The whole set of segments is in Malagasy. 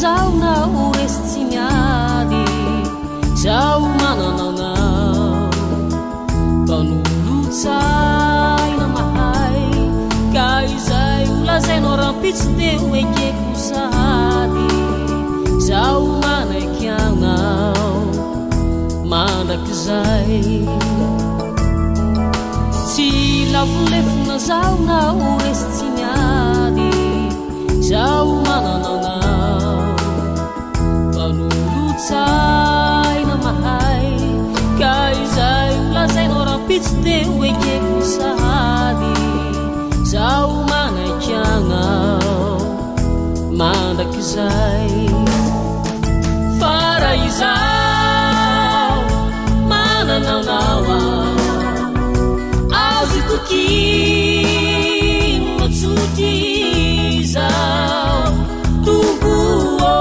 zaho na ho resy tsy miady, zaho manana anao. Mpanolo-tsaina mahay, ka izay ho lazainao rahampitso dia ho ekeko sahady. Zaho manaiky anao mandrakizay. Tsy lavo lefona zaho na ho resy tsy miady, zaho manana anao. Mpanolo-tsaina mahay, ka izay ho lazainao rahampitso dia ho ekeko sahady. Zaho manaiky anao mandrakizay. Fa raha izaho manana anao aho, azo itokiana tsotra izaho. Tompo ô,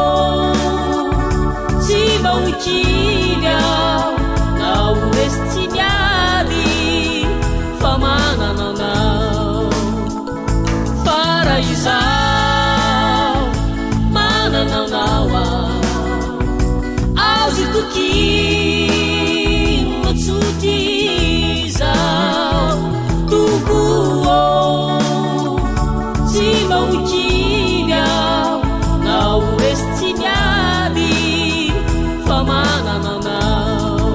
tsy mba ho kivy aho na ho resy tsy miady, fa manana anao. Fa raha izaho manana anao aho, azo itokiana tsotra izaho. Tompo ô, tsy mba ho kivy aho na ho resy tsy miady, fa manana anao.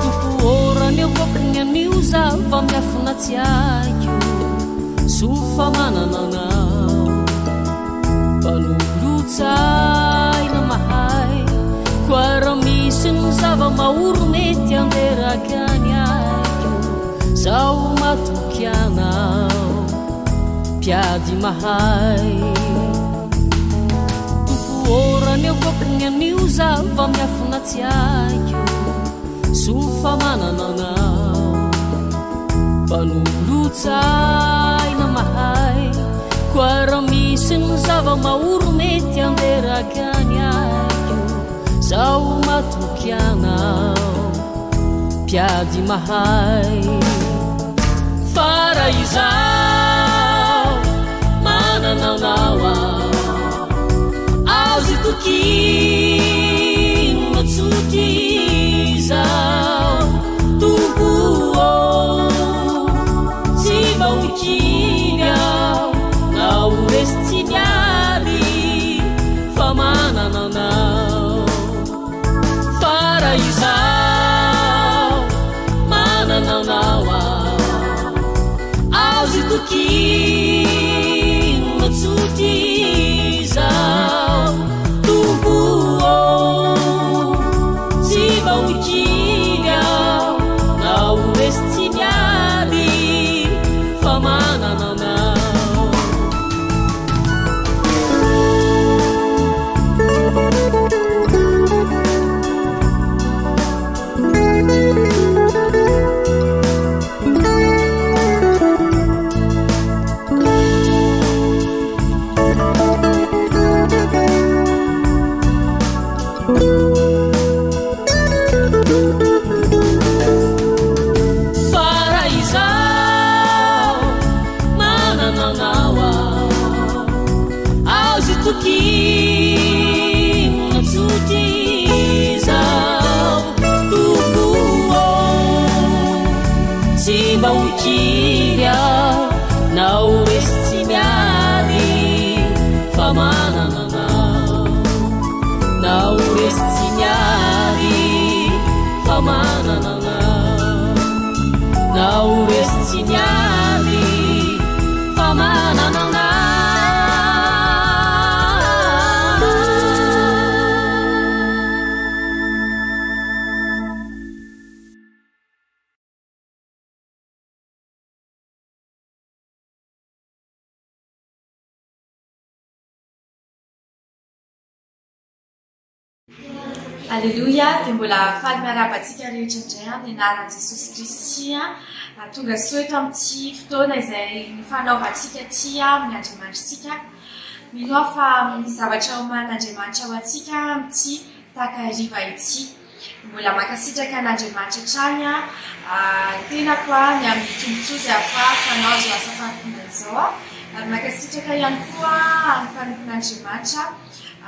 Tompo ô, raha ny avoaky ny anio zava-miafina tsy haiko, soa fa manana anao. Mpanolo-tsaina mahay, koa raha misy ny zava-mahory mety handeraka ny aiko, zaho matoky anao, mpiady mahay. Tompo ô, raha ny avoaky ny anio zava-miafina tsy haiko, soa fa manana anao. Mpanolo-tsaina mahay, koa raha misy ny zava-mahory mety handeraka ny aiko, zaho matoky anao, mpiady mahay. Fa raha izaho manana anao aho, azo itokiana tsotra izaho. Tompo ô, tsy mba ho kivy aho na ho resy tsy miady, fa manana anao. Fa raha izaho manana anao aho, azo itokiana tsotra izaho. Tompo ô, tsy mba ho kivy aho na ho resy tsy miady, fa manana anao. Fa raha izaho manana anao aho, azo itokiana tsotra izaho. Tompo ô, tsy mba ho kivy aho na ho resy tsy miady, fa manana anao. Na ho resy tsy miady, fa manana anao. Na ho resy tsy miady, fa manana anao. Aleloia, dia mbola faly miarahaba antsika rehetra indray amin'ny anaran'i Jesosy Kristy. Tonga soa eto amin'ity fotoana izay nifanaovantsika ity amin'ny Andriamanitritsika. Mino aho fa misy zavatra omanin'Andriamanitra ho antsika amin'ity takariva ity. Mbola mankasitraka an'Andriamanitra hatrany ny tenako ny amin'ny tombontsoa izay ahafahako hanao izao asa fanompoana izao. Ary mankasitraka ihany koa ny mpanompon'Andriamanitra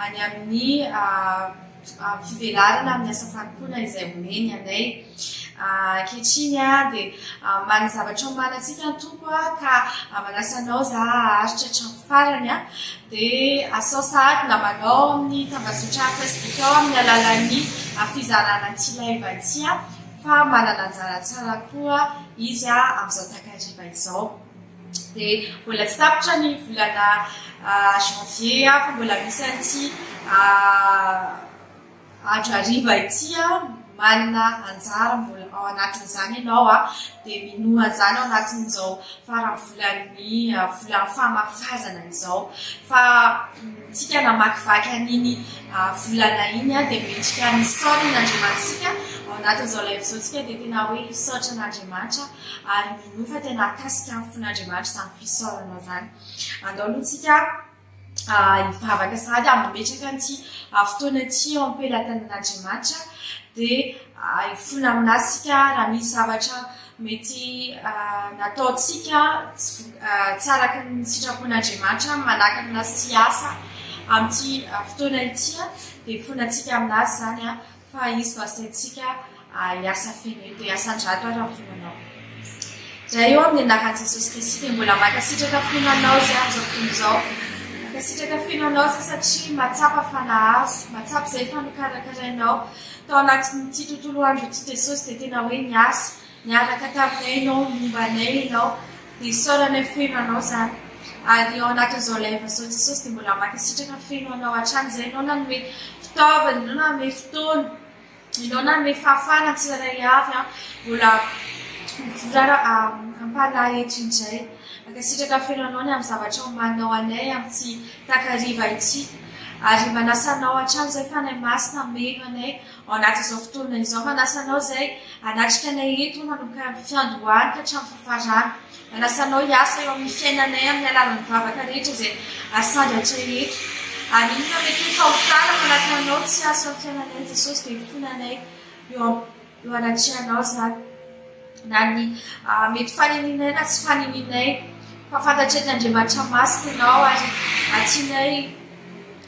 any amin'ny fivelarana amin'ny asa fanompoana izay omeny anay. Ankehitriny dia manana zavatra omana antsika ny Tompo ka manasa anao za haharitra hatramin'ny farany dia asao sahady namanao amin'ny tambazotra Facebook ao amin'ny alalan'ny fizarana ity live ity fa manana anjara tsara koa izy amin'izao takariva izao. Dia mbola tsy tapitra ny volana janvier fa mbola misy an'ity andro hariva ity manana anjara mbola ao anatin'izany ianao dia minoa an'izany ao anatin'izao faran'ny volan'ny volan'ny famafazana izao fa tsika namakivaky an'iny volana iny dia mendrika misaotra an'Andriamanitsika ao anatin'izao live izao tsika dia tena hoe hisaotra an'Andriamanitra ary minoa fa tena hahakasika ny fon'Andriamanitra izany fisaorana izany. Andao aloha tsika hivavaka sahady mametraka an'ity fotoana ity eo am-pelatanan'Andriamanitra dia hifona aminazy isika raha misy zavatra mety nataontsika tsy araka ny sitrapon'Andriamanitra manakana azy tsy hiasa amin'ity fotoana ity dia hifonantsika aminazy izany Fa izy no asaintsika hiasa feno eto. Hiasa an-drato ary amin'ny finoanao. Ray ô, amin'ny anaran'i Jesosy Kristy dia mbola mankasitraka feno Anao izay amin'izao fotoana izao. Mankasitraka feno Anao izay satria mahatsapa fa nahazo, mahatsapa izay fa nokarakarainao. Tao anatin'ity tontolo andro ity Jesosy dia tena hoe niasa, niaraka taminay Ianao, nomba anay Ianao. Dia isaoranay feno Anao izany. Ary ao anatin'izao live izao Jesosy dia mbola mankasitraka feno Anao hatrany izay Ianao nanome fitaovana, Ianao nanome fotoana, Ianao nanome fahafahana ny tsirairay avy an, mbola mivorara am-panahy eto indray. Mankasitraka feno Anao ny amin'ny zavatra omaninao anay amin'ity takariva ity. Ary manasa Anao hatrany izay Fanahy Masina hameno anay ao anatin'izao fotoana izao. Manasa Anao izay hanatrika anay eto manomboka amin'ny fiandohany ka hatramin'ny fiafarany. Manasa Anao hiasa eo amin'ny fiainanay amin'ny alalan'ny vavaka rehetra izay asandratra eto. Ary inona mety ho fahotana manakana Anao tsy hiasa eo amin'ny fiainanay Jesosy dia hifona anay eo eo anatrehanao izany. Na ny mety faninianay na tsy faninianay fa fantatray Andriamanitra Masina Ianao ary tianay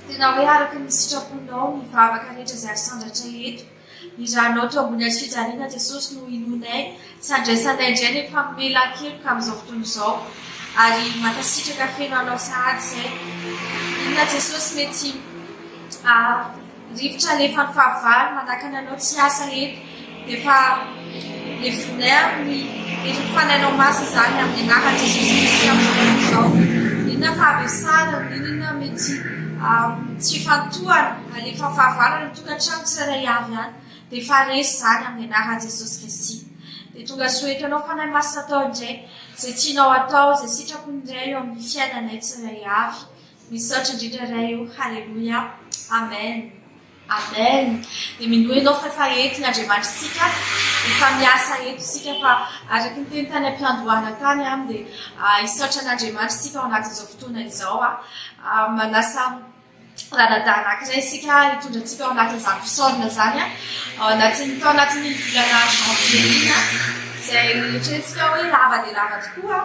tena hoe araka ny sitraponao ny vavaka rehetra izay asandratra eto. Ny ranao teo ambony hazo fijaliana Jesosy no inoanay sy andraisanay indray ny famelan-keloka amin'izao fotoana izao ary mankasitraka feno anao sahady izay. Inona Jesosy mety rivotra alefan'ny fahavalo manakana anao tsy hiasa eto dia efa levoninay amin'ny herin'ny Fanahinao Masina izany amin'ny anaran'i Jesosy Kristy amin'izao fotoana izao. Inona fahavesarana, inona mety tsy fifantohana alefan'ny fahavalo any tokantrano tsirairay avy any dia efa resy izany amin'ny anaran'i Jesosy Kristy. Dia tonga soa eto anao Fanahy Masina atao indray izay tianao atao, izay sitrapony indray eo amin'ny fiainanay tsirairay avy. Misaotra indrindra Ray o, Haleloia, Amen. Amen. Dia minoa ianao fa efa eto ny Andriamanitritsika, efa miasa eto isika fa araka ny teny tany am-piandohana tany an dia hisaotra an'Andriamanitra isika ao anatin'izao fotoana izao an. Manasa ranadahy anankiray isika hitondra antsika ao anatin'izany fisaorana izany ao anatin'ny tao anatin'iny volana janvier iny izay eritreretintsika hoe lava dia lava tokoa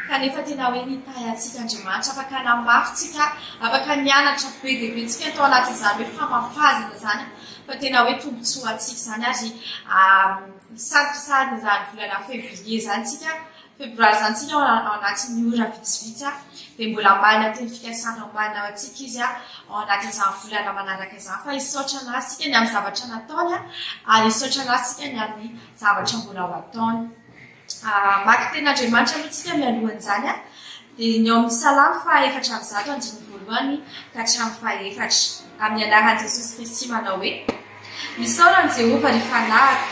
kanefa tena hoe nitahy antsika Andriamanitra, afaka namafy tsika, afaka nianatra be dia be tsika tao anatin'izany hoe famafazana izany fa tena hoe tombontsoa antsika izany ary misangisangy izany volana février izany tsika Febroary izany tsika ao anatin'ny ora vitsivitsy dia mbola manana teny fikasana omanina ho antsika izy ao anatin'izany volana manaraka izany fa hisaotra an'azy isika ny amin'ny zavatra nataony ary hisaotra an'azy isika ny amin'ny zavatra mbola ho ataony. Maka tenin'Andriamanitra aloha tsika mialohan'izany dia ny ao amin'ny Salamo faha 104 andininy voalohany ka hatramin'ny faha efatra amin'ny anaran'i Jesosy Kristy manao hoe Misaora an'i Jehovah ry fanahiko.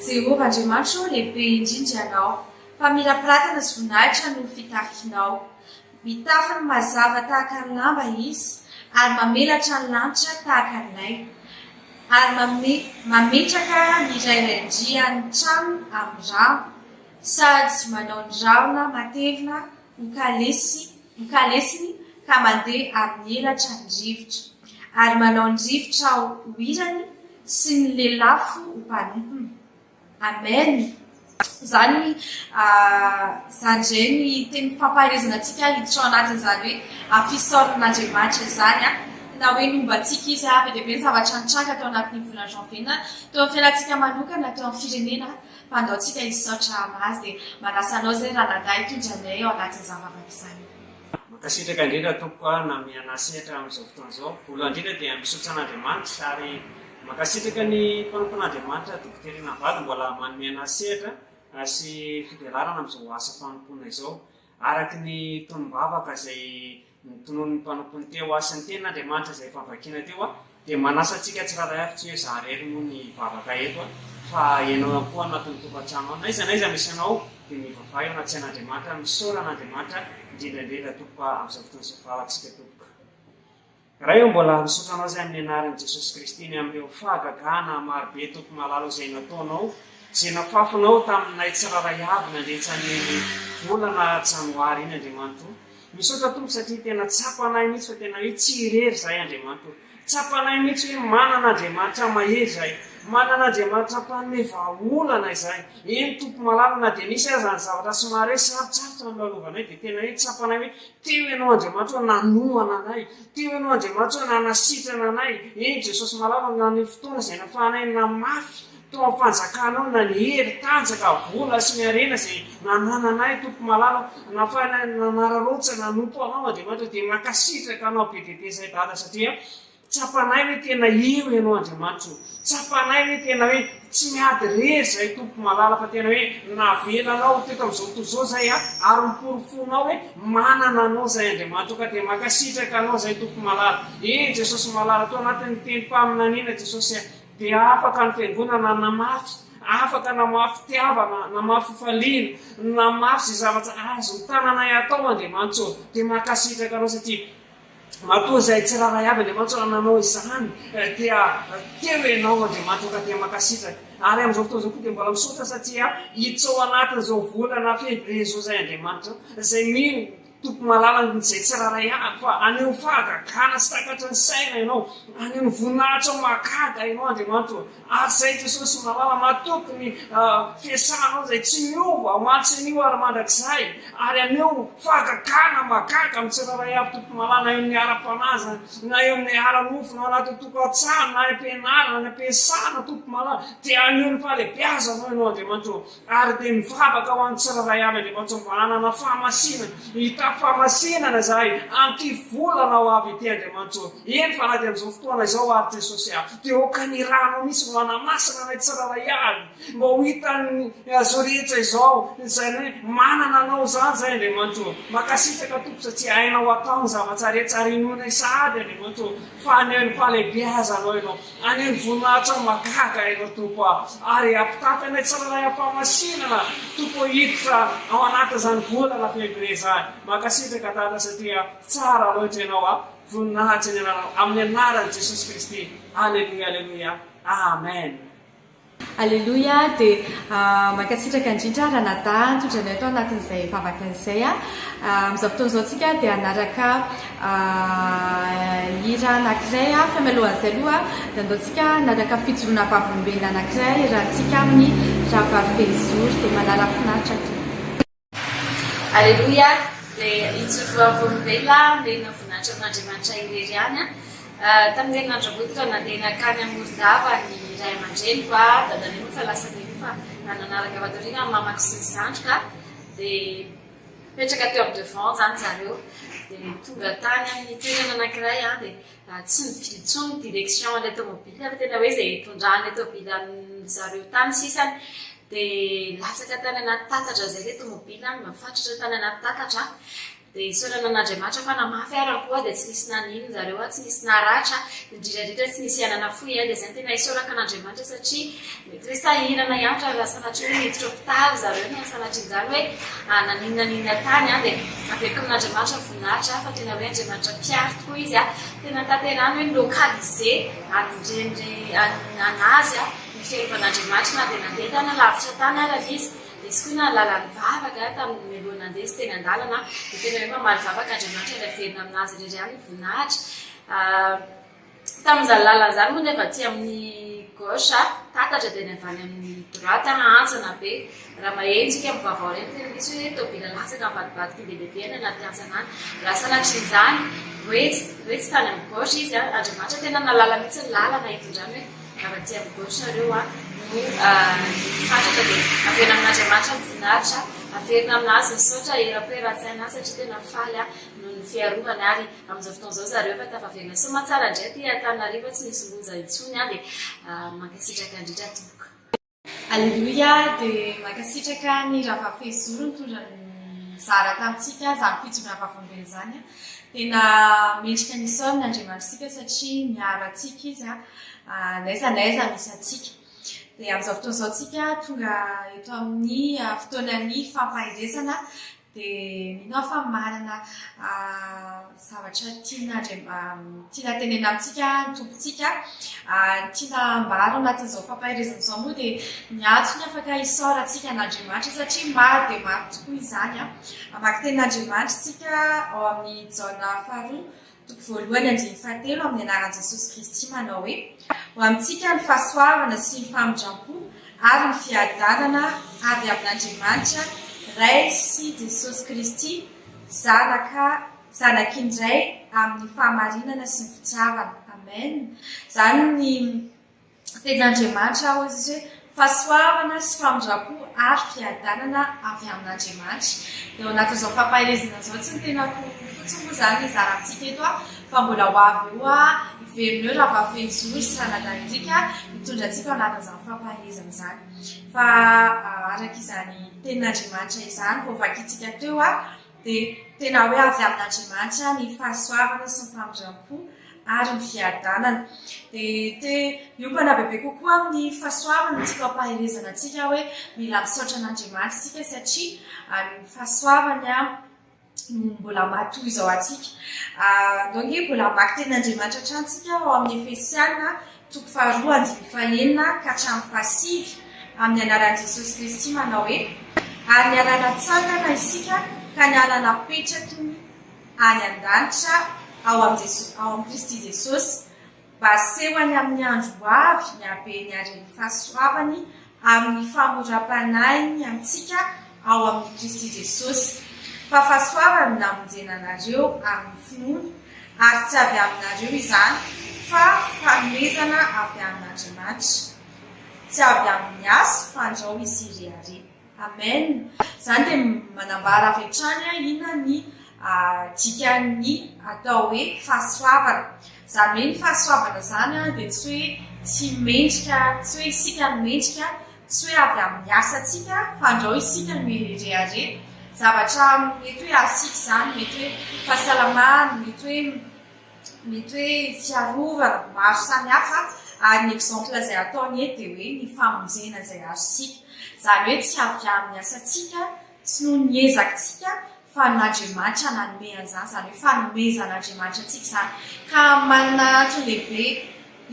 Jehovah Andriamanitra ô, lehibe indrindra Ianao. Famirapiratana sy voninahitra no fitafinao. Mitafy ny mazava tahaka ny lamba Izy, ary mamelatra ny lanitra tahaka ny lay. Ary manome, mametraka ny rairaindrian'ny tranony amin'ny rano, sady manao ny rahona matevina ho kalesy, ho kalesiny ka mandeha amin'ny elatra ny rivotra. Ary manao ny rivotra ho irany sy ny lelafo ho mpanompony. Amen! Izany izany indray ny teny fampaherezana antsika hiditra ao anatin'izany hoe fisaoran'Andriamanitra izany an! Tena hoe nomba antsika Izy an! Be dia be ny zavatra nitranga tao anatin'ny volana janvier na teo amin'ny fiainantsika manokana na teo amin'ny firenena fa andao tsika hisaotra Azy dia manasa anao izay ranadahy hitondra anay ao anatin'izany vavaka izany. Mankasitraka indrindra tompoko a namea anah sehatra amin'izao fotoana izao. Voalohany indrindra dia misaotra an'Andriamanitra ary mankasitraka ny mpanompon'Andriamanitra Dokotera Navady mbola manome anah sehatra sy fivelarana amin'izao asa fanompoana izao. Araka ny tonom-bavaka izay notononin'ny mpanompony teo aho sy ny tenin'Andriamanitra izay efa novakiana teo aho dia manasa antsika tsirairay avy tsy hoe izaho irery moa ny hivavaka eto fa ianao ihany koa anatin'ny tokantrano ao na aiza na aiza misy anao dia mivavaha eo anatrehan'Andriamanitra misaora an'Andriamanitra indrindra indrindra tompoko amin'izao fotoana izao vavatsika tompoko. Ray ô mbola misaotra anao izay amin'ny anaran'i Jesosy Kristy ny amin'ireo fahagagana marobe Tompo malala izay nataonao izay nafafinao taminay tsirairay avy nandritra an'iny volana janoary iny Andriamanitra o. Misaotra Tompo satria tena tsapanay mihitsy fa tena hoe tsy irery izahay Andriamanitra o. Tsapanay mihitsy hoe manana Andriamanitra mahery izahay. Manana Andriamanitra mpanome vahaolana izahay. Eny Tompo malala na dia nisy aza ny zavatra somary hoe sarotsarotra nolalovanay dia tena hoe tsapanay hoe teo Ianao Andriamanitra o nanohana anay. Teo Ianao Andriamanitra o nanasitrana anay. Eny Jesosy malala na ny fotoana izay nafahanay namafy Tao amin'ny fanjakanao na ny hery, tanjaka, vola sy ny harena izay nanananay Tompo malala nafahana nanararaotra nanompo Anao Andriamanitra dia mankasitraka Anao be dia be izay Dada satria tsapanay hoe tena eo Ianao Andriamanitra o! Tsapanay hoe tena hoe tsy miady irery izahay Tompo malala fa tena hoe navelanao teto amin'izao tontolo izao izay ary noporofoinao hoe manana Anao izahay Andriamanitra o ka dia mankasitraka Anao izahay Tompo malala. Eny Jesosy malala tao anatin'ny tenim-paminaniana Jesosy Dia afaka ny fiangonana namafy, afaka namafy fitiavana, namafy fifaliana, namafy izay zavatra azon'ny tananay atao Andriamanitra ô. Dia mankasitraka Anao satria matoa izahay tsirairay avy Andriamanitra ô nanao izany dia teo Ianao Andriamanitra ô ka dia mankasitraka. Ary amin'izao fotoana izao koa dia mbola misaotra satria hiditra ao anatin'izao volana février izao izay Andriamanitra ô, izay mino Tompo malala izay tsirairay avy fa haneho fahagagana tsy takatry ny saina Ianao, haneho ny voninahitrao mahagaga Ianao Andriamanitra ô, ary izay Jesosy malala matoky ny fiasanao izay tsy miova omaly sy anio ary mandrakizay, ary haneho fahagagana mahagaga amin'ny tsirairay avy Tompo malala na eo amin'ny ara-panahy izany na eo amin'ny ara-nofo na ao anatin'ny tokantrano na any am-pianarana any am-piasana Tompo malala dia haneho ny fahalehibiazanao Ianao Andriamanitra ô. Ary dia mivavaka ho an'ny tsirairay avy Andriamanitra mba hanana fahamasinana, hitafy fahamasinana izahay amin'ity volana ho avy ity Andriamanitra ô. Eny fa na dia amin'izao fotoana izao ary Jesosy a, dia aoka ny ranao mihitsy no hanamasina anay tsirairay avy mba ho hitan'izao rehetra izao izay hoe manana Anao izany izahay Andriamanitra ô. Mankasitraka Tompo satria hainao atao ny zavatra rehetra ary inoanay sahady Andriamanitra ô fa haneho ny fahalehibeazanao Ianao. Any ny voninahitrao mahagaga Ianao Tompo a! Ary ampitafy anay tsirairay am-pahamasinana Tompo ô hiditra ao anatin'izany volana février izany. Mankasitraka Dada satria tsara loatra Ianao a! Voninahitra ny anaranao amin'ny anaran'i Jesosy Kristy. Aleloia aleloia. Amen. Aleloia dia mankasitraka indrindra Ranadahy nitondra anay tao anatin'izay vavaka izay. Amin'izao fotoana izao tsika dia hanaraka hira anankiray fa mialohan'izay aloha dia andao tsika hanaraka fijoroana vavolombelona anankiray iarahantsika amin'ny rahavavy Fehizoro dia manala finaritra tompoko. Aleloia! Dia hijoro vavolombelona aho hanena voninahitra amin'Andriamanitra irery ihany. Tamin'ny herinandro amboditra nandeha nankany Morondava ny ray aman-dreniko, dadanay moa efa lasa nialoha fa nanaraka avy ato aoriana ny mamako sy ny zandriko. Dia nipetraka teo amin'ny devant izany zareo. Dia tonga tany amin'ny toerana anankiray aho dia tsy nivily intsony ny direction an'ilay tomobile fa tena hoe izay hitondran'ilay tomobile an-dry zareo tany sisany. Dia latsaka tany anaty tatatra izay ilay tomobile, nifatratra tany anaty tatatra. Dia isaorana an'Andriamanitra fa na mafy ara koa dia tsy nisy naninona zareo, tsy nisy naratra, indrindra indrindra tsy nisy aina nafoy. Dia izay no tena isaorako an'Andriamanitra satria mety hoe sahirana ihany raha sanatria hoe niditra hopitaly zareo na sanatria an'izany hoe naninona naninona tany. Dia averiko amin'Andriamanitra ny voninahitra fa tena hoe Andriamanitra mpiaro tokoa Izy. Tena tanterahany hoe ni-localiser an'ireny an'azy ny fiarovan'Andriamanitra na dia nandeha tany alavitra tany ara izy. Nisy koa nahalala nivavaka tamin'ny mialoha nandeha sy teny an-dalana dia tena hoe mamaly vavaka Andriamanitra ary averina aminazy irery ihany ny voninahitra. Tamin'izany lalana izany moa nefa aty amin'ny gauche tatatra dia ny avy any amin'ny droite hantsana be. Raha maheno isika amin'ny vaovao ireny tena misy hoe tôbila latsaka mivadibadika be dia be any anaty hantsana any. Raha sanatrian'izany hoe hoe tsy tany amin'ny gauche izy, Andriamanitra tena nahalala mihitsy ny lalana hitondrany hoe Avy aty amin'ny gauche nareo a no mifatratra dia averina amin'Andriamanitra ny voninahitra, averina aminazy misaotra eram-po eran-tsaina satria tena faly aho noho ny fiarovany ary amin'izao fotoana izao zareo efa tafaverina soamantsara indray aty Antananarivo tsy misy loza intsony dia mankasitraka indrindra tompoko. Aleloia dia mankasitraka ny Rahavavy Fehizoro nitondra nizara tamintsika izany fijoroana vavolombelona izany. Tena mendrika ny isaorana Andriamanitra isika satria miaro antsika Izy n'aiza n'aiza misy antsika. Dia amin'izao fotoana izao tsika tonga eto amin'ny fotoanan'ny fampaherezana dia mino aho fa manana zavatra tiana tiana tenenina amintsika ny Tompontsika. Ny tiana ambara ao anatin'izao fampaherezana izao moa dia ny antony afaka isaorantsika an'Andriamanitra satria maro dia maro tokoa izany. Hamaky tenin'Andriamanitra isika ao amin'ny Jaona faharoa, toko voalohany andininy fahatelo amin'ny anaran'i Jesosy Kristy manao hoe, Ho amintsika ny fahasoavana sy ny famindram-po ary ny fiadanana avy amin'Andriamanitra Ray sy Jesosy Kristy Zanaka Zanaky ny Ray amin'ny fahamarinana sy ny fitiavana. Amen. Izany ny Tenin'Andriamanitra hoy Jesosy hoe fahasoavana sy famindram-po ary fiadanana avy amin'Andriamanitra. Dia ao anatin'izao fampaherezana izao tsy ny tenako fotsiny moa izany hizara amintsika eto aho fa mbola ho avy eo aho hiverina eo Rahavavy Fehizoro sy Ranadahy Eric hitondra antsika ao anatin'izany fampaherezana izany. Fa araka izany Tenin'Andriamanitra izany voavakintsika teo dia tena hoe avy amin'Andriamanitra ny fahasoavana sy ny famindram-po ary ny fiadanana. Dia te hiompana bebe kokoa amin'ny fahasoavana no tiako hampaherezana antsika hoe mila misaotra an'Andriamanitra isika satria ny fahasoavany no mbola mahatoy izao antsika. Andao ange mbola hamaky tenin'Andriamanitra hatrany isika ao amin'ny Efesiana toko faharoa andininy fahenina ka hatramin'ny fahasivy amin'ny anaran'i Jesosy Kristy manao hoe, Ary niara-natsangana isika ka niara-napetraky ny any an-danitra ao amin'i ao amin'i Kristy Jesosy, mba hasehony amin'ny andro ho avy ny habeny haren'ny fahasoavany amin'ny famoram-panahiny amintsika ao amin'i Kristy Jesosy. Fa fahasoavany no namonjena anareo amin'ny finoana, ary tsy avy aminareo izany, fa fanomezana avy amin'Andriamanitra. Tsy avy amin'ny asa, fandrao hisy hirehareha. Amen! Izany dia manambara avy hatrany inona ny dikan'ny atao hoe fahasoavana. Izany hoe ny fahasoavana izany dia tsy hoe tsy mendrika, tsy hoe isika no mendrika, tsy hoe avy amin'ny asantsika fa andrao isika no hirehareha. Zavatra mety hoe azontsika izany, mety hoe fahasalamana, mety hoe mety hoe fiarovana, maro samihafa, ary ny exemple izay ataony eto dia hoe ny famonjena izay azontsika. Izany hoe tsy avy amin'ny asantsika, tsy noho ny ezakitsika fa an'Andriamanitra nanome an'izany, izany hoe fanomezan'Andriamanitra antsika izany. Ka manana antony lehibe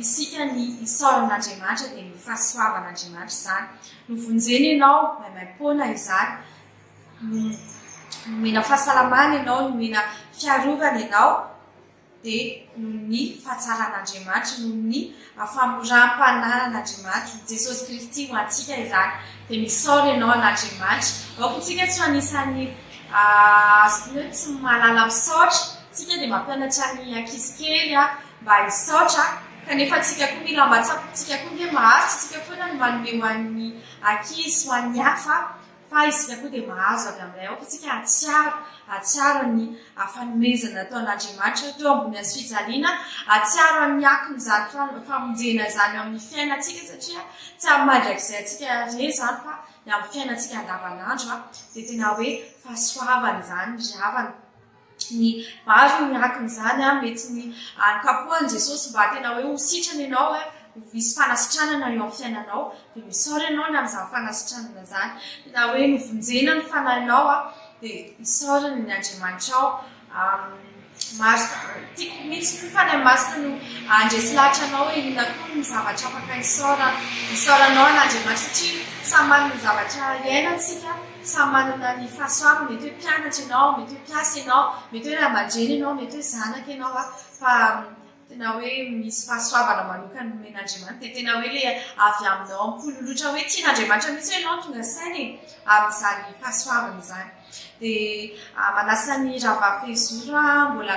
isika ny hisaorana an'Andriamanitra dia ny fahasoavan'Andriamanitra izany. Novonjena ianao maimaimpoana izany, nomena fahasalamana ianao, nomena fiarovana ianao, dia noho ny fahatsaran'Andriamanitra, noho ny famoram-pananan'Andriamanitra, Jesosy Kristy ho antsika izany, dia misaora ianao an'Andriamanitra. Aoka isika tsy ho anisan'ny azoko hoe tsy mahalala misaotra. Isika dia mampianatra ny ankizy kely mba hisaotra, kanefa isika koa mila mahatsapa, isika koa ange mahazo, tsy isika foana no manome ho an'ny ankizy sy ho an'ny hafa. Fa isika koa dia mahazo avy amin'ilay aoka isika hahatsiaro, hahatsiaro ny fanomezana nataon'Andriamanitra teo ambony hazofijaliana, hahatsiaro ny akon'izany famonjena izany eo amin'ny fiainantsika satria tsy amin'ny mandrakizay antsika irery izany fa ny amin'ny fiainantsika andavanandro dia tena hoe fahasoavana izany ry havana. Ny maro ny akon'izany an, mety ny nikapohan'i Jesosy mba tena hoe ho sitrana ianao, ho hisy fanasitranana eo amin'ny fiainanao, dia misaora ianao ny amin'izany fanasitranana izany. Tena hoe novonjena ny fanahinao an, dia isaorana ny Andriamanitrao. Maro, tiako mihitsy ny Fanahy Masina no handresy lahatra anao hoe inona koa ny zavatra afaka isaorana, isaoranao an'Andriamanitra satria samy manana ny zavatra iainantsika. Samy manana ny fahasoavany, mety hoe mpianatra ianao, mety hoe mpiasa ianao, mety hoe ray aman-dreny ianao, mety hoe zanaka ianao fa tena hoe misy fahasoavana manokana nomen'Andriamanitra dia tena hoe ilay avy aminao mikololotra hoe tian'Andriamanitra mihitsy hoe ianao no tonga saina e amin'izany fahasoavana izany. Dia manasa ny rahavavy Fehizoro aho mbola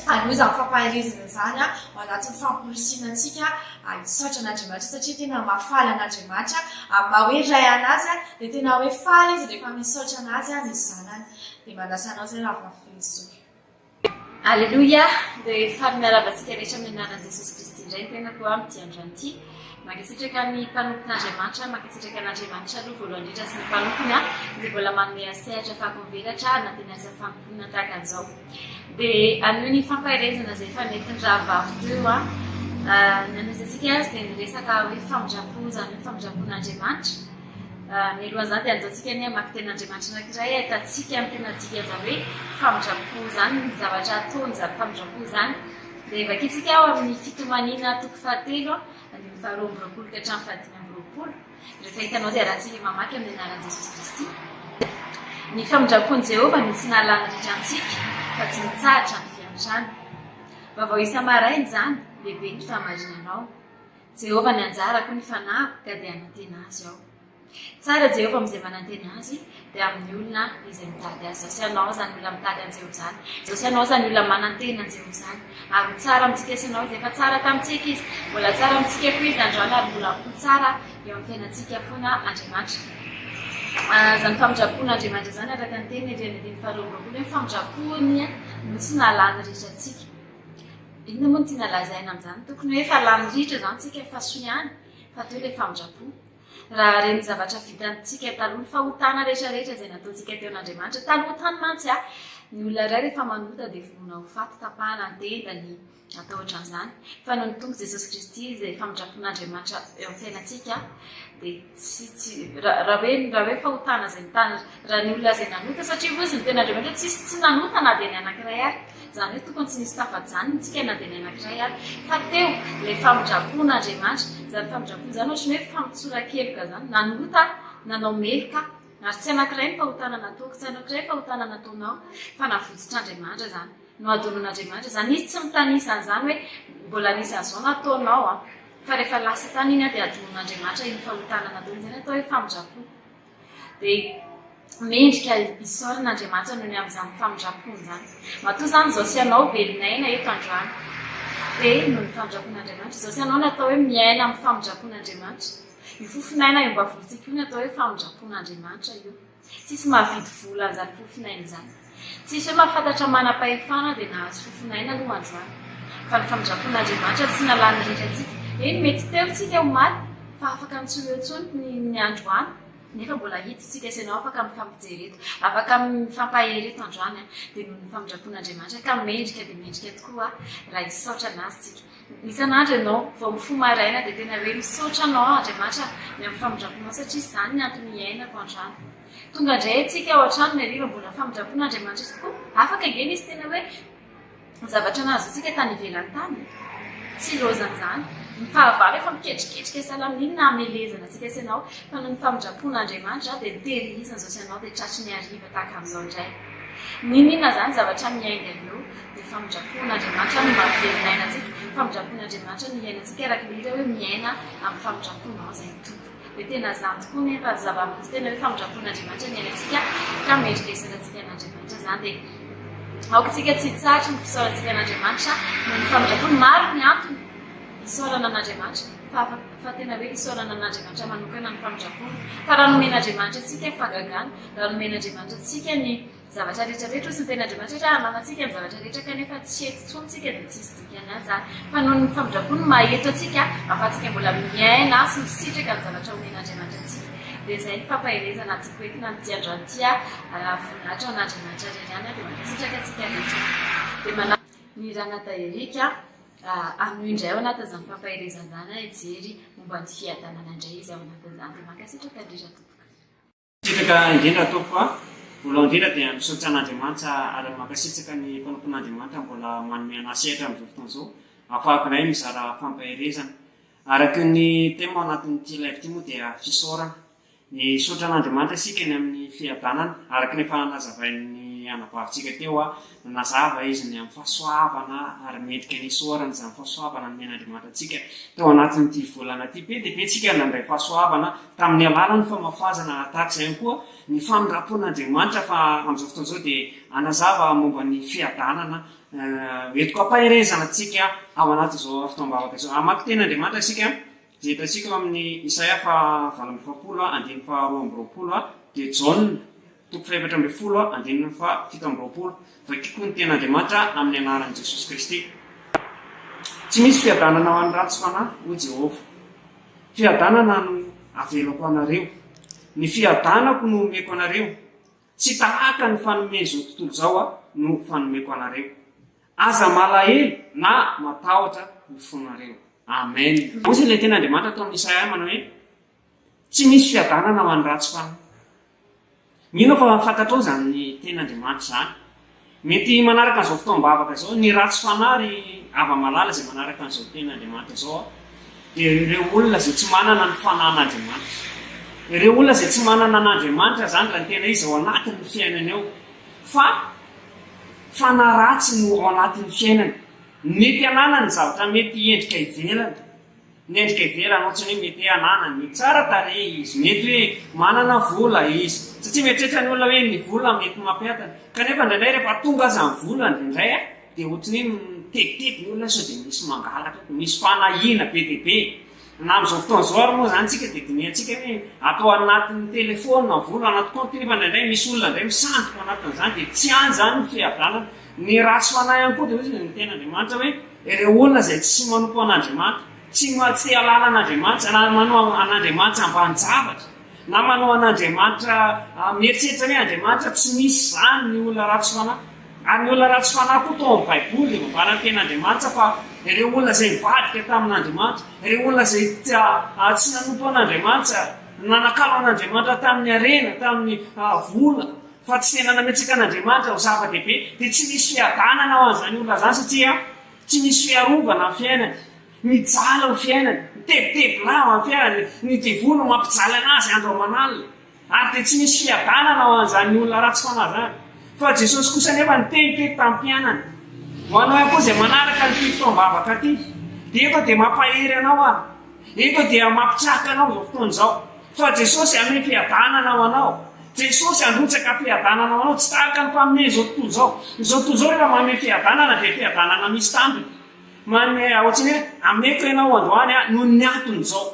hanohy izany fampaherezana izany ao anatin'ny famporisihina antsika hisaotra an'Andriamanitra satria tena mahafaly an'Andriamanitra amin'ny maha hoe Ray an'Azy dia tena hoe faly Izy rehefa misaotra an'Azy ny zanany. Dia manasa anao izay rahavavy Fehizoro. Aleloia! Dia faly miarahaba antsika rehetra amin'ny anaran'i Jesosy Kristy indray ny tenako amin'ity androany ity. Mankasitraka ny mpanompon'Andriamanitra, mankasitraka an'Andriamanitra aloha voalohany indrindra sy ny mpanompony izay mbola manome ahy sehatra afahako mivelatra anatin'ny asa fanompoana tahaka an'izao. Dia hanohy ny fampaherezana izay efa nentin'ny rahavavy teo aho. Ny hanohizantsika azy dia ny resaka hoe famindram-po, izany hoe famindram-pon'Andriamanitra. Mialohan'izany dia andaontsika anie hamaky tenin'Andriamanitra anankiray ahitantsika ny tena dikan'izany hoe famindram-po izany, ny zavatra ataony izany famindram-po izany. Dia vakintsika ao amin'ny Fitomaniana toko fahatelo, andininy faharoa amby roapolo ka hatramin'ny fahadimy amby roapolo. Rehefa hitanao dia arahantsika mamaky amin'ny anaran'i Jesosy Kristy. Ny famindram-pon'i Jehovah no tsy nahalany ritra antsika, fa tsy mitsahatra ny fiantrany. Vaovao isa-maraina izany, lehibe ny fahamarinanao. Jehovah ny anjarako, ny fanahiko, ka dia hanantena Azy aho. Tsara Jehovah amin'izay manantena Azy, dia amin'ny olona izay mitady Azy. Izao sy ianao izany olona mitady an'i Jehovah izany. Izao sy ianao izany olona manantena an'i Jehovah izany. Ary ho tsara amintsika sy ianao Izy. Efa tsara tamintsika Izy. Mbola tsara amintsika koa Izy androany ary mbola ho tsara eo amin'ny fiainantsika foana Andriamanitra. Izany famindram-pon'Andriamanitra izany araka ny teniny ery amin'ny andininy faharoa amby roapolo hoe famindram-pony no tsy nahalany ritra antsika. Inona moa no tiana lazaina amin'izany? Tokony hoe efa lany ritra izany tsika fa soa ihany fa teo ilay famindram-po. Raha ireny zavatra vitantsika taloha, ny fahotana rehetra rehetra izay nataontsika teo an'Andriamanitra, taloha tany mantsy ny olona iray rehefa manota dia vonoina ho faty, tapahana ny tendany, atao ohatran'izany. Fa noho ny Tompo Jesosy Kristy izay famindram-pon'Andriamanitra eo amin'ny fiainantsika dia tsy, tsy, raha hoe, raha hoe fahotana izay nitana, raha ny olona izay nanota, satria hoy izy ny tenin'Andriamanitra hoe tsisy tsy nanota na dia ny anankiray ary. Izany hoe tokony tsy nisy tafajanona isika na dia ny anankiray ary. Fa teo ilay famindram-pon'Andriamanitra. Izany famindram-po izany ohatran'ny hoe famotsoran-keloka izany. Nanota aho, nanao meloka aho. Ary tsy anankiray ny fahotana nataoko, tsy anankiray ny fahotana nataonao, fa navotsitr'Andriamanitra izany. Nohadinoin'Andriamanitra izany. Izy tsy mitanisa an'izany hoe mbola nisy an'izao nataonao an. Fa rehefa lasa tany iny dia hadinoin'Andriamanitra iny fahotana nataony iny. Izay no atao hoe famindram-po. Dia mendrika isaorana Andriamanitra noho ny amin'izany famindram-pony izany. Matoa izany izao sy ianao velon'aina eto androany, dia noho ny famindram-pon'Andriamanitra. Izao sy ianao no atao hoe miaina amin'ny famindram-pon'Andriamanitra. Io fofon'aina eo am-bavolotsika io no atao hoe famindram-pon'Andriamanitra io. Tsisy mahavidy vola an'izany fofon'aina izany. Tsisy hoe mahafantatra manam-pahefana dia nahazo fofon'aina aloha androany. Fa ny famindram-pon'Andriamanitra tsy nalany ritra antsika. Eny, mety teo isika omaly, fa afaka ny tsy ho eo intsony ny androany. Nefa mbola hita isika sy ianao afaka mifampijery eto, afaka mifampahery eto androany dia noho ny famindram-pon'Andriamanitra ka mendrika dia mendrika tokoa raha hisaotra an'Azy tsika. Isan'andro ianao vao mifoha maraina dia tena hoe misaotra anao aho Andriamanitra ny amin'ny famindram-ponao satria izany ny antony hiainako androany. Tonga indray isika ao an-trano ny hariva mbola famindram-pon'Andriamanitra tokoa. Afaka ange nisy tena hoe Ny zavatra nahazoantsika tany ivelany tany e! Tsy ilaozan'izany. Ny fahavalo efa miketriketrika sahala amin'inona hamelezana antsika sy ianao, fa noho ny famindram-pon'Andriamanitra dia notehirizina izao sy ianao dia tratry ny hariva tahaka an'izao indray. N'inon'inona izany zavatra miainga avy eo dia famindram-pon'Andriamanitra no mahavelona aina antsika, famindram-pon'Andriamanitra no iainantsika araka ilay hira hoe miaina amin'ny famindram-ponao izay Tompo. Dia tena izany tokoa nefa ny zava-misy, tena hoe famindram-pon'Andriamanitra ny iainantsika ka mendrika isaorantsika an'Andriamanitra izany. Dia aoka isika tsy hitsahatra ny fisaorantsika an'Andriamanitra noho ny famindram-pony. Maro ny antony isaorana an'Andriamanitra fa fa tena hoe isaorana an'Andriamanitra manokana ny famindram-pony. Fa raha nomen'Andriamanitra antsika ny fahagagana, raha nomen'Andriamanitra antsika ny zavatra rehetra rehetra, hoy ny tenin'Andriamanitra hoe raha ananantsika ny zavatra rehetra kanefa tsy eto intsony isika dia tsy hisy dikany ihany izany. Fa noho ny famindram-pony no maha eto antsika, ahafahantsika mbola miaina sy misitraka ny zavatra omen'Andriamanitra antsika. Dia izay ny fampaherezana tiako entina amin'ity androany ity a. Voninahitra ho an'Andriamanitra irery ihany dia mankasitraka antsika rehetra. Dia manasa ny Ranadahy Eric hanohy indray ao anatin'izany fampaherezana izany hijery momba ny fiadanana indray izy ao anatin'izany. Dia mankasitraka indrindra tompoko. Mankasitraka indrindra tompoko a! Voalohany indrindra dia misaotra an'Andriamanitra ary mankasitraka ny mpanompon'Andriamanitra mbola manome anah sehatra amin'izao fotoana izao ahafahako indray mizara fampaherezana. Araka ny thème ao anatin'ity live ity moa dia fisaorana. Misaotra an'Andriamanitra isika ny amin'ny fiadanana araka ny efa nazavain'ny anabavintsika teo a, nanazava izy ny amin'ny fahasoavana ary mendrika ny hisaorana izany fahasoavana nomen'Andriamanitra antsika tao anatin'ity volana ity. Be dia be tsika nandray fahasoavana tamin'ny alalan'ny famafazana tahaka izay ihany koa ny famindram-pon'Andriamanitra fa amin'izao fotoana izao dia hanazava momba ny fiadanana entiko hampaherezana antsika ao anatin'izao fotoam-bavaka izao. Hamaky teny Andriamanitra isika izay hitantsika ao amin'ny Isaia faha 48 andininy faha 22 dia Jaona Toko fahefatra 14, andininy faha 27. Vakiko ny Tenin'Andriamanitra amin'ny anaran'i Jesosy Kristy. Tsy misy fiadanana ho an'ny ratsy fanahy, hoy Jehovah. Fiadanana no avelako anareo. Ny fiadanako no omeko anareo. Tsy tahaka ny fanomen'izao tontolo izao aho no fanomeko anareo. Aza malahelo na matahotra ny fonareo. Amen. Hoy ilay Tenin'Andriamanitra tao amin'ny Isaia manao hoe, Tsy misy fiadanana ho an'ny ratsy fanahy. Mino aho fa fantatrao izany tenin'Andriamanitra izany. Mety manaraka an'izao fotoam-bavaka izao, ny ratsy fanahy ry hava-malala izay manaraka an'izao tenin'Andriamanitra izao dia ireo olona izay tsy manana ny fanahin'Andriamanitra. Ireo olona izay tsy manana an'Andriamanitra izany raha ny tena izy ao anatin'ny fiainany ao. Fa fanahy ratsy no ao anatin'ny fiainany. Mety hananany zavatra mety endrika ivelany. Ny endrika ivelany ohatrany hoe mety hoe ananany, mety tsara tarehy izy, mety hoe manana vola izy, satria mieritreritra ny olona hoe ny vola mety mampiadana, kanefa indraindray rehefa tonga aza ny vola indraindray dia ohatrany hoe mitebiteby ny olona sao dia misy mangalatra, misy fanahiana be dia be, na amin'izao fotoana izao ary moa izany tsika dia dinihantsika hoe atao anatin'ny telephone ny vola, anaty compte nefa indraindray misy olona indray misandoka ao anatin'izany dia tsy any izany ny fiadanana, ny ratsy fanahy ihany koa dia hoy ny tenin'Andriamanitra hoe. Ireo olona izay tsy manompo an'Andriamanitra, tsy tsy te hahalala an'Andriamanitra, na manao an'Andriamanitra ambanin-javatra, na manao an'Andriamanitra mieritreritra hoe Andriamanitra tsy misy izany ny olona ratsy fanahy. Ary ny olona ratsy fanahy koa tao amin'ny Baiboly dia nambaran'ny Tenin'Andriamanitra fa ireo olona izay nivadika tamin'Andriamanitra, ireo olona izay tsy nanompo an'Andriamanitra, nanakalo an'Andriamanitra tamin'ny harena, tamin'ny vola, fa tsy tena nametraka an'Andriamanitra ho zava-dehibe, dia tsy misy fiadanana ho an'izany olona izany satria tsy misy fiarovana ny fiainany, mijaly ny fiainany, mitebiteby lava ny fiainany, ny devoly no mampijaly anazy andro aman'alina, ary dia tsy misy fiadanana ho an'izany olona ratsy fanahy izany. Fa Jesosy kosa anefa niteny teto tamin'ny mpianany, ho anao ihany koa izay manaraka an'ity fotoam-bavaka ity, dia eto dia mampahery anao aho, eto dia mampitraka anao izao fotoana izao, Fa Jesosy hanome fiadanana ho anao. Jesosy handrotsaka fiadanana ho anao. Tsy tahaka ny mpanome izao tontolo izao. Izao tontolo izao rehefa manome fiadanana dia fiadanana misy tambiny. Manome ohatran'ny hoe ameko ianao androany aho noho ny antony izao.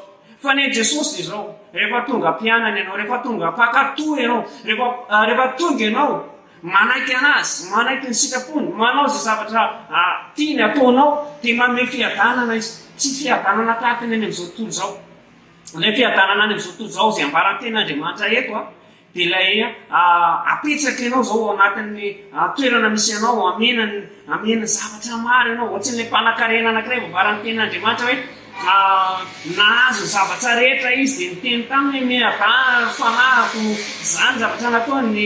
Fa ny an'i Jesosy dia izao, rehefa tonga mpianany ianao, rehefa tonga mpankatò ianao, rehefa rehefa tonga ianao manaiky an'Azy, manaiky ny sitrapony, manao izay zavatra tiany ataonao dia manome fiadanana Izy. Tsy fiadanana tahaka ny any amin'izao tontolo izao. Ilay fiadanana any amin'izao tontolo izao izay ambaran'ny tenin'Andriamanitra eto dia ilay apetraka ianao izao ao anatin'ny toerana misy anao, amena amena zavatra maro ianao, ohatran'ilay mpanankarena anankiray voambaran'ny tenin'Andriamanitra hoe nahazo ny zavatra rehetra izy dia niteny taminy hoe miadana ry fanahiko, izany zavatra nataony,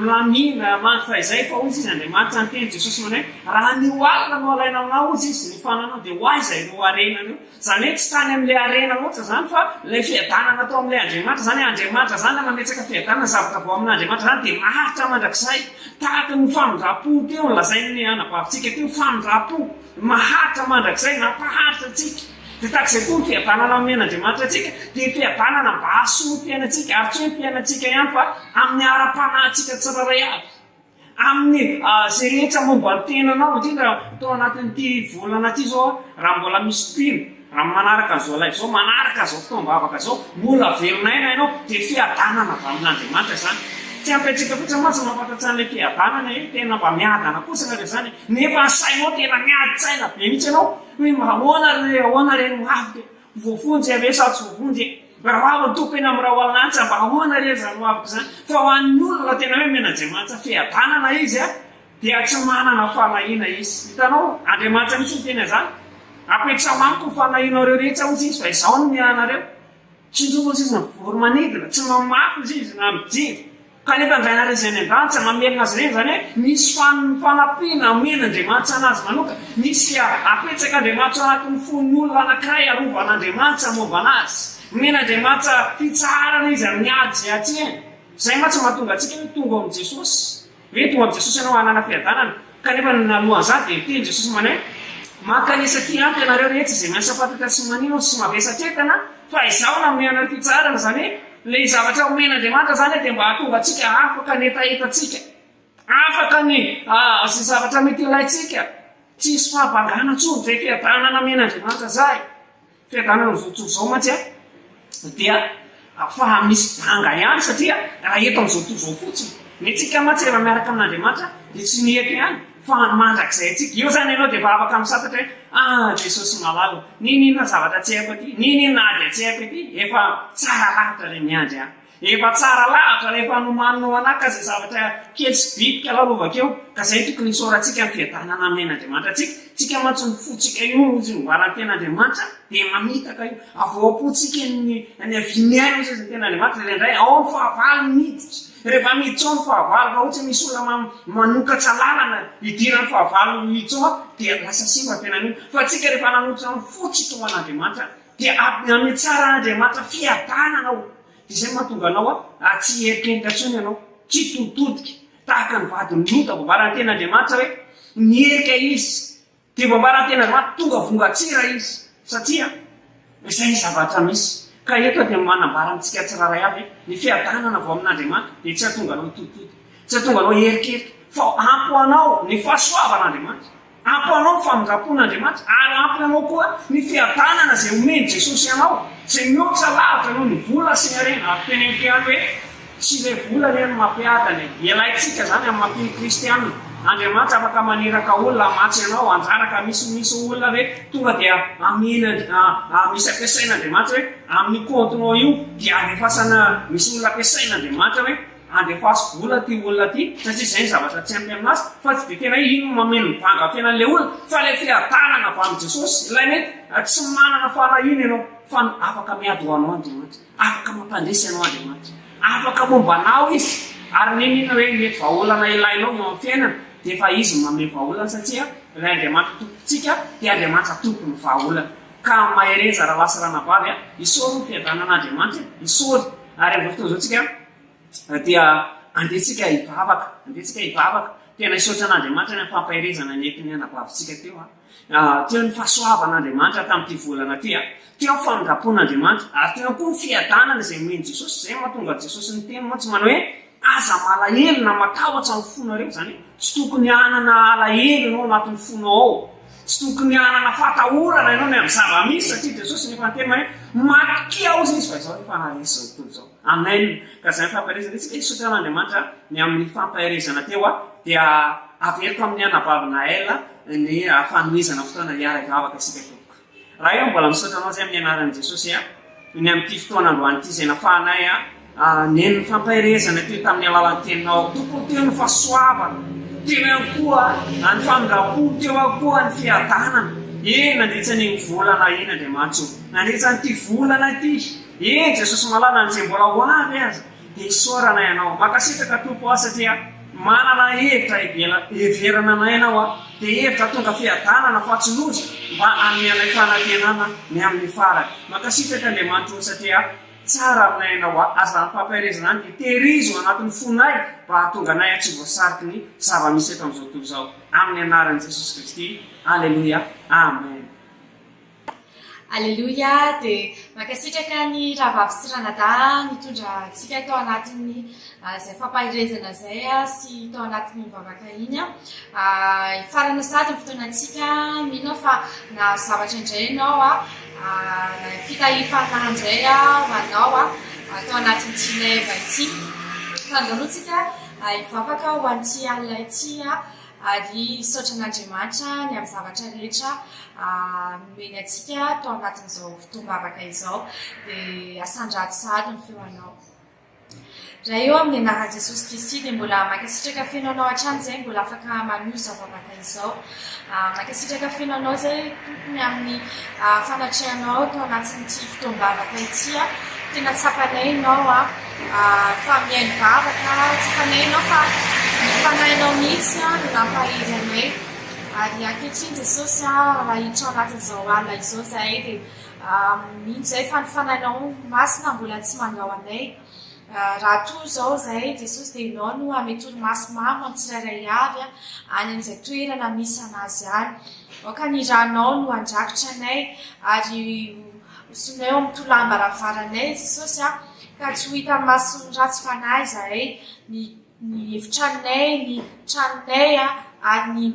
milamina mandry fahizay, fa hoy izy Andriamanitra niteny Jesosy manao hoe raha anio alina no alaina aminao hoy izy ny fananao dia ho aiza ireo harena ireo? Izany hoe tsy tany amin'ilay harena loatra izany fa ilay fiadanana tao amin'ilay Andriamanitra, izany hoe Andriamanitra izany nametraka fiadanana, ny zavatra vao amin'Andriamanitra izany dia maharitra mandrakizay, tahaka ny famindram-po teo nolazain'ny anabavintsika teo, famindram-po maharitra mandrakizay, nampaharitra antsika. Dia tahaka izay koa ny fiadanana omen'Andriamanitra antsika dia fiadanana mba hahasoa ny fiainantsika, ary tsy hoe ny fiainantsika ihany fa amin'ny ara-panahintsika tsirairay avy. Amin'ny izay rehetra momba ny tenanao, indrindra tao anatin'ity volana ity izao, raha mbola misy mpino, raha manaraka an'izao live izao, manaraka izao fotoam-bavaka izao, mbola velon'aina ianao, dia fiadanana avy amin'Andriamanitra izany. Tsy ampy antsika fotsiny mantsy ny mahafantatra an'ilay fiadanana hoe tena mba miadana kosa nareo izany, nefa ny sainao tena miady tsaina be mihitsy ianao, hoe ahoana re, ahoana re no avy, voafonjy ve sa tsy voafonjy e? Raha ho Tompo eny amin'ny rahona lanitra mba ahoana re izany ho aviko izany? Fa ho an'ny olona tena hoe omen'Andriamanitra fiadanana izy dia tsy manana fanahiana izy. Hitanao? Andriamanitra mihitsy niteny an'izany. Apetraho amiko ny fanahianareo rehetra hozy izy fa izaho no miahy anareo. Tsy miova hozy izy ny voro-manidina, tsy mamafy hozy izy na mijery. Kanefa ny Rainareo izay any an-danitra mamelona azy ireny, izany hoe misy fanampiana omen'Andriamanitra an'azy manokana, misy apetrak'Andriamanitra ao anatin'ny fon'ny olona anankiray arovan'Andriamanitra momba an'azy. Omen'Andriamanitra fitsaharana izy amin'ny ady izay atrehiny. Izay mantsy mahatonga antsika hoe tonga ao amin'i Jesosy. Hoe tonga amin'i Jesosy ianao hanana fiadanana. Kanefa ny alohan'izany dia niteny Jesosy manao hoe, Mankanesa aty amiko ianareo rehetra izay miasa fatratra sy manina sy mavesatra entana, fa Izaho nanome anareo fitsaharana. Izany hoe, ilay zavatra omen'Andriamanitra izany dia mba hahatonga antsika afaka ny hetahetantsika, afaka ny izay zavatra mety ilaintsika. Tsy hisy fahabangana intsony izay fiadanana nomen'Andriamanitra izay. Fiadanana amin'izao tontolo izao mantsy dia fa misy banga ihany satria raha eto amin'izao tontolo izao fotsiny, ny antsika mantsy rehefa miaraka amin'Andriamanitra dia tsy ny eto ihany fa ny mandrakizay antsika. Eo izany ianao dia efa afaka misantatra hoe ah Jesosy malala ô, n'inon'inona zavatra tsy haiko aty, n'inon'inona ady tsy haiko aty, efa tsara lahatra ilay miandry ahy. Efa tsara lahatra rehefa nomanina ho anah ka zay zavatra kely sy bitika lalovako eo ka zay tokony hisaorantsika ny fiadanana amen'Andriamanitra antsika, tsika mantsy ny fotsika io hozy nombaran'ny ten'Andriamanitra dia mamitaka io, avy ao am-pontsika ny ny avian'ny aina hozy izy ny ten'Andriamanitra indraindray ao ny fahavalo miditra, rehefa miditra ao ny fahavalo raha ohatra misy olona manokatra lalana hidiran'ny fahavalo hiditra ao dia lasa simba ny fiainan'io, fa tsika rehefa nanolotra ny fotsika ho an'Andriamanitra dia ametsaran'Andriamanitra fiadanana ao. Dia izay no mahatonga anao a, tsy hieritreritra intsony ianao, tsy hitoditodika tahaka ny vadin'i Lota. Voambaran'ny tenin'Andriamanitra hoe niherika izy, dia voambaran'ny tenin'Andriamanitra tonga vongan-tsira izy, satria izay ny zavatra misy. Ka eto aho dia manambara amintsika tsirairay avy hoe ny fiadanana avy ao amin'Andriamanitra dia tsy hahatonga anao hitoditodika, tsy hahatonga anao hierikerika, fa ampy ho anao ny fahasoavan'Andriamanitra. Ampy ho anao ny famindram-pon'Andriamanitra ary ampy ho anao koa ny fiadanana izay omen'i Jesosy anao, izay mihoatra lavitra noho ny vola sy ny harena. Ary teneniko ihany hoe tsy ilay vola anie no mampiadana e! Ilaintsika izany amin'ny maha mpino kristiana. Andriamanitra afaka maniraka olona hamatsy anao, anjara ka misy misy olona ve tonga dia amena misy ampiasain'Andriamanitra hoe amin'ny compte-nao io dia andefasana misy olona ampiasain'Andriamanitra hoe Andefaso vola ty olona ty satria izay ny zavatra tsy ampy aminazy fa tsy dia tena hoe iny no mameno ny banga fiainan'ilay olona fa ilay fiadanana avy amin'i Jesosy ilay mety tsy manana fanahiana ianao fa afaka miady ho anao Andriamanitra, afaka mampandresy anao Andriamanitra, afaka momba anao Izy ary n'inon'inona hoe mety vahaolana ilainao eo amin'ny fiainana dia efa Izy no manome vahaolana satria ilay Andriamanitra Tompontsika dia Andriamanitra Tompon'ny vahaolana ka mahereza rahalahy sy ranabavy a, isaory ny fiadanan'Andriamanitra e, isaory ary amin'izao fotoana izao tsika dia andeha tsika hivavaka, andeha tsika hivavaka, tena hisaotra an'Andriamanitra ny amin'ny fampaherezana nentin'ny anabavintsika teo an, teo ny fahasoavan'Andriamanitra tamin'ity volana ity an, teo ny famindram-pon'Andriamanitra, ary teo ihany koa ny fiadanana izay nomen'i Jesosy, izay no mahatonga an'i Jesosy niteny mantsy manao hoe, aza malahelo na matahotra ny fonareo, izany hoe tsy tokony hanana alahelo ianao anatin'ny fonao ao, tsy tokony hanana fahatahorana ianao ny amin'ny zava-misy satria Jesosy no efa niteny hoe, matokia hozy izy fa izao efa naharesy izao tontolo izao. Amen! Ka izay fampaherezana isika hisaotra an'Andriamanitra ny amin'ny fampaherezana teo dia averiko amin'ny anabavy Naël ny fanomezana fotoana hiara-hivavaka isika tompoko. Ray ô mbola misaotra anao izay amin'ny anaran'i Jesosy ny amin'ity fotoana androany ity izay nafahanay neno ny fampaherezana teo tamin'ny alalan'ny teninao Tompo teo ny fahasoavana teo ihany koa ny famindram-po teo ihany koa ny fiadanana eny nandritra an'iny volana iny Andriamanitra ô nandritra an'ity volana ity Eny Jesosy malala ny izay mbola ho avy aza dia isaorana Ianao. Mankasitraka Tompo aho satria manana hevitra heverana anay Ianao aho dia hevitra tonga fiadanana fa tsy loza mba hanome anay fanantenana ny amin'ny farany. Mankasitraka Andriamanitra o satria tsara aminay Ianao aho. Aza ny fampaherezana any dia tehirizo anatin'ny fonay mba hahatonga anay tsy voasariky ny zava-misy eto amin'izao tontolo izao. Amin'ny anaran'i Jesosy Kristy. Aleloia. Amen. Aleloia! Dia mankasitraka ny rahavavy sy ranadahy nitondra antsika tao anatin'ny izay fampaherezana izay sy tao anatin'iny vavaka iny. Hifarana sahady ny fotoanantsika, mino aho fa nahazo zavatra indray ianao, na fitahiam-panahy indray ho anao tao anatin'ity live ity. Fa andao aloha tsika hivavaka ho an'ity alina ity. ary hisaotra an'Andriamanitra ny amin'ny zavatra rehetra nomeny antsika tao anatin'izao fotoam-bavaka izao. Dia asandrato sahady ny feo anao. Ray ô, amin'ny anaran'i Jesosy Kristy dia mbola mankasitraka feno Anao hatrany izay mbola afaka manohy izao vavaka izao. Mankasitraka feno Anao izay Tompo ny amin'ny fanatrehanao tao anatin'ity fotoam-bavaka ity. Tena tsapanay Ianao fa mihaino vavaka, tsapanay Ianao fa ny Fanahinao mihitsy no nampahery anay. Ary ankehitriny Jesosy, raha hiditra ao anatin'izao alina izao izahay dia Mino izay fa ny Fanahinao Masina mbola tsy mandao anay. Raha toa izao izay Jesosy dia Ianao no hanome torimaso mamy amin'ny tsirairay avy any amin'izay toerana misy an'azy any. Aoka ny ranao no handrakotra anay ary hosonay ao amin'ny tolam-baravaranay Jesosy ka tsy ho hitan'ny mason'ny ratsy fanahy izahay, ny ny efitranonay, ny tranonay ary ny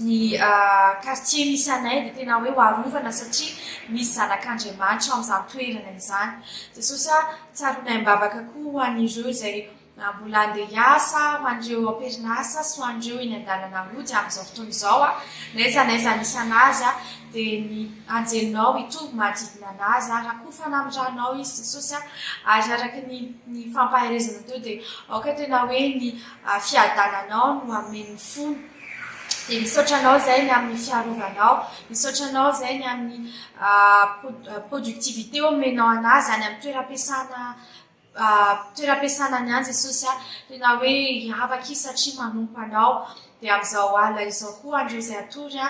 ny quartier misy anay dia tena hoe ho arovana satria misy zanak'Andriamanitra ao amin'izany toerana izany. Jesosy a, tsaroanay am-bavaka koa ho an'ireo izay mbola handeha hiasa, ho an'ireo am-perinasa sy ho an'ireo eny an-dalana hody amin'izao fotoana izao a, n'aiza n'aiza misy an'azy a, dia ny anjelinao hitovy manodidina an'azy a, rakofana amin'ny ranao izy Jesosy a, ary araka ny ny fampaherezana teo dia aoka tena hoe ny fiadananao no hameno ny fony. Dia misaotra anao izay ny amin'ny fiarovanao, misaotra anao izay ny amin'ny productivité omenao anazy any amin'ny toeram-piasana toeram-piasana any any Jesosy a, tena hoe hiavaka izy satria manompo anao. Dia amin'izao alina izao koa an'ireo izay hatory a,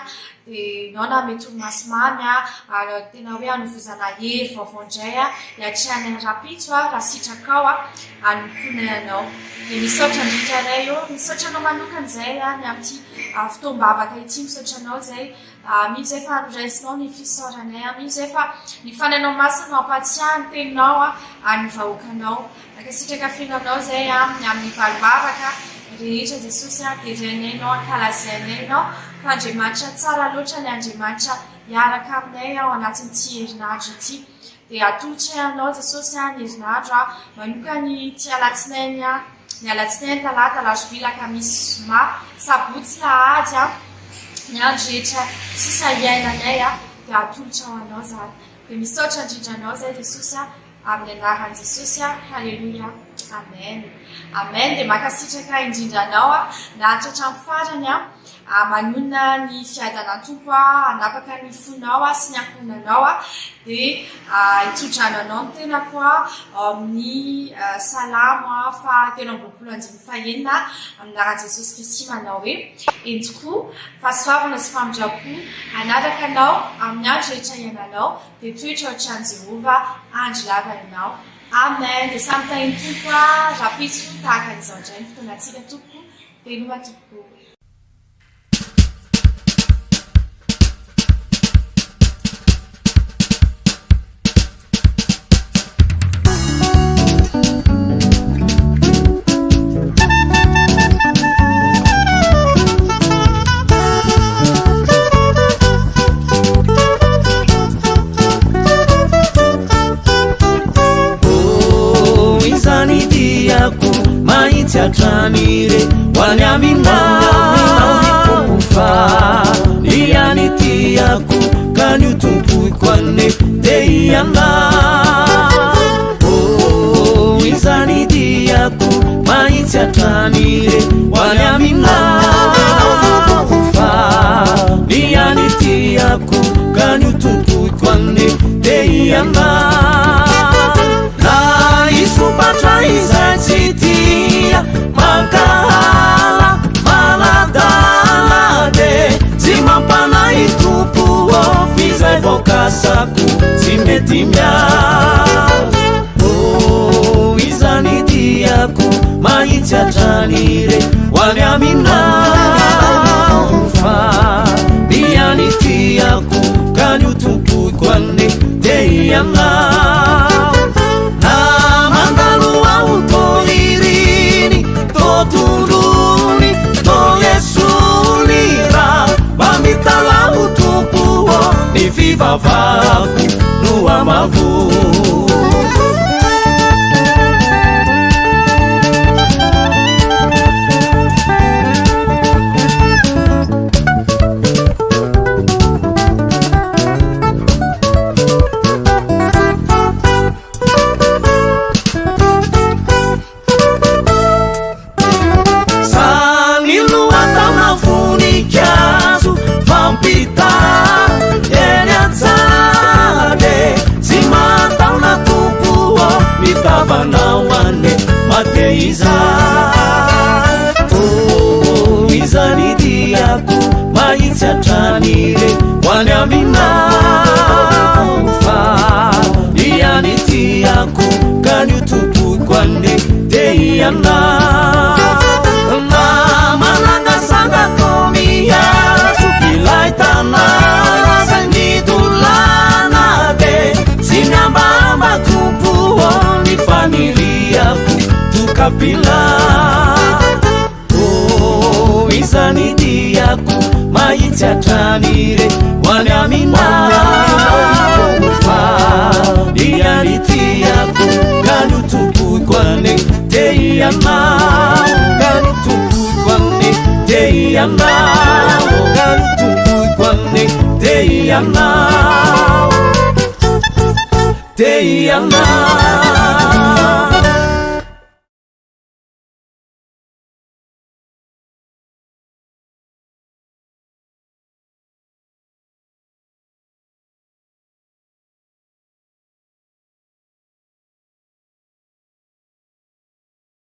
dia ianao nanome torimaso mamy a, ary tena hoe hanovozana hery vaovao indray a, hiatrehana ny rahampitso a, raha sitrakao a, hanompoanay anao. Dia misaotra indrindra Ray ô, misaotra anao manokana izay a, ny amin'ity fotoam-bavaka ity, misaotra anao izay, mino izay fa noraisinao ny fisaoranay a, mino izay fa ny Fanahinao Masina no hampahatsiahy ny teninao a, an'ny vahoakanao. Mankasitraka feno anao zay a ny amin'ny valim-bavaka rehetra Jesosy a derainay Ianao ankalazainay Ianao fa Andriamanitra tsara loatra ny Andriamanitra hiaraka aminay ao anatin'ity herinandro ity dia atolotray anao Jesosy a ny herinandro a manokany ity alatsinainy a ny alatsinainy talata alarobia alakamisy zoma sabotsy lahady a ny andro rehetra sisa iainanay a dia atolotra ho anao zany dia misaotra indrindra anao zay Jesosy a Amin'ny anaran'i Jesosy aho, haleloia, amen. Amen, dia mankasitraka indrindra anao aho, naharitra hatramin'ny farany aho, manonona ny fiadanan'ny Tompo aho, hanapaka ny fonao aho sy ny ankohonanao aho, dia hitsodrano anao ny tenako aho ao amin'ny Salamo faha 23 andininy fahenina amin'ny anaran'i Jesosy Kristy manao hoe, Eny tokoa, fahasoavana sy famindram-po hanaraka anao amin'ny andro rehetra iainanao, Dia toetra ao trano Jehovah andro lava ianao. Amen dia samy tahin'ny Tompo a rahampitso tahaka an'izao indray ny fotoanantsika tompoko veloma tompoko. Oh, izany diako mahitsy hatrany re ho any aminao ny Tompo fa ny any tiako ka ny ho tompoiko ane dia ianao. Oh, izany diako mahitsy hatrany re ho any aminao fa ny any tiako ka ny ho tompoiko ane dia ianao. Na hisompatra izay tsy tia mankahala manadala dia tsy mampanahy Tompo ô f'izay voakasako tsy mety miala. Oh, izany diako mahitsy hatrany re ho any aminao fa ny any tiako ka ny ho tompoiko ane dia ianao. Na mandalo aho to ririny, to tondrony, to esony raha mba mitalaho Tompo ô ny fivavahako no hamavo. Mba te hizaha Oh izany diako mahitsy hatrany re Ho any aminao Fa ihany tiako ka ny ho tompoiko anie Te hianao Na manangasanga ko mihazo ilay tanàna Izay nidolana dia tsy mihambahamba Tompo ô ny faniriako tokam-pila Oh izany diako mahitsy hatrany re Ho any aminao Fa ihany tiako ka ny ho tompoiko anie Te hianao ka ny ho tompoiko anie Te hianao ka ny ho tompoiko anie Te hianao Te hianao.